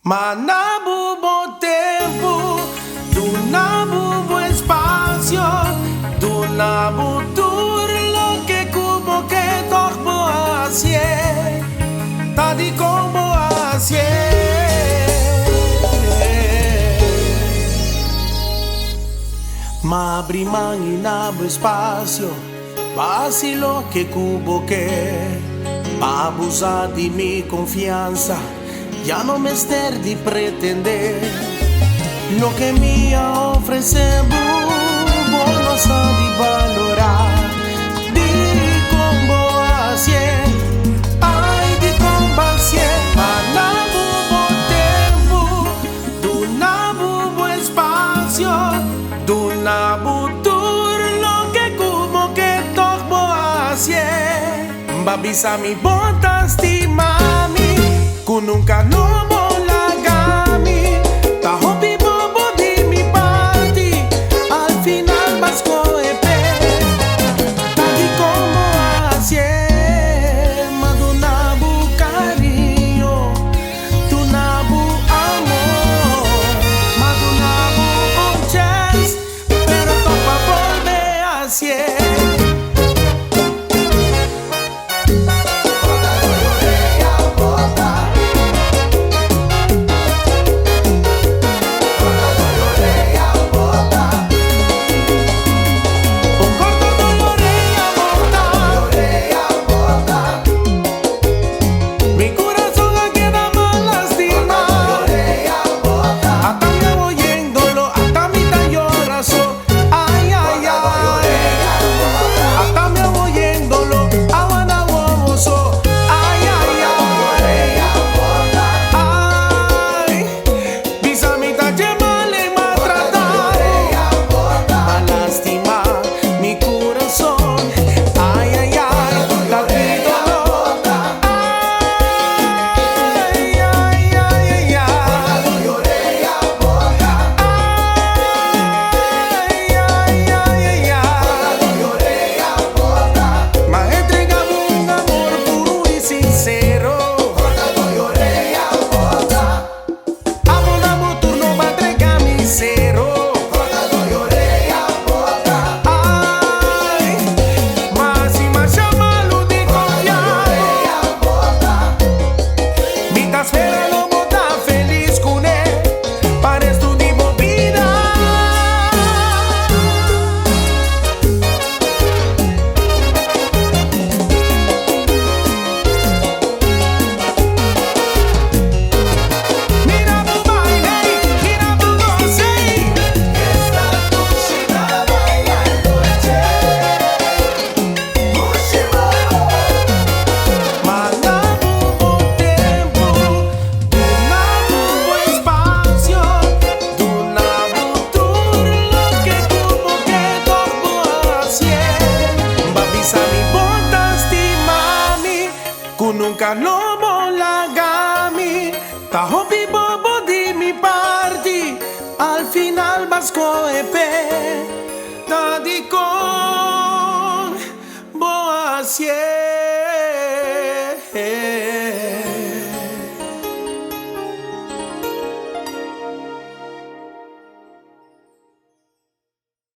Ma na bo bo tempu, duna bo bo espasio, duna bo tur loke ku bo ke tòg bo hasié, ta dikon bo hasié. Ma abri man i na bo espasio, pa hasi loke ku bo ke, pa abusá di mi konfiansa. Ya no mester di pretendé. Loke mi a ofresé bo, bo no sa di balorá. Dikon bo hasié? Ai, dikon bo hasié? Ma na bo bo tempu, duna bo bo espasio, duna bo tur loke ku bo ke tòg bo hasié. Bo a bisa mi bo ta stima mi, ku nunka lo bo laga mi. Ta hopi bobo di mi parti, al final b'a skohe p'e. Ta dikon bo hasié? M'a duna bo kariño, duna bo amor, m'a duna bo un chèns, pero tòg b'a bolbe hasié. Mi kurason a keda mal lastimá. Ata mi a oyéndolo, ata mi ta yora so. Ai, ai, ai. Ata mi a oyéndolo, awa na wowo so. Ai, ai, ai. Ai, bisa mi ta dje mal e maltratá bo. B'a lastimá mi kurason. Ai, ai, ai, ta ki doló. Ai, ai, ai, ai, ai. Ai, ai, ai, ai, ai. M'a entregá bo un amor puru i sinsero. Abo na bo turno b'a entregá mi sero. Ai, m'a hasi masha malu di konfia bo. Mi ta spera lo bo ta felis kuné pa restu di bo bida. Mira bo baile, mira bo gosa. Esta dushi ta bailando che. Dushi bobo. Ma na bo bo tempu, duna bo bo espasio, duna bo tur loke ku bo ke tòg bo hasié. B'a bisa mi bo ta stima mi, ku nunka lo bo laga mi. Ta hopi bobo di mi parti, al final b'a skohe p'e. Ta dikon bo hasié.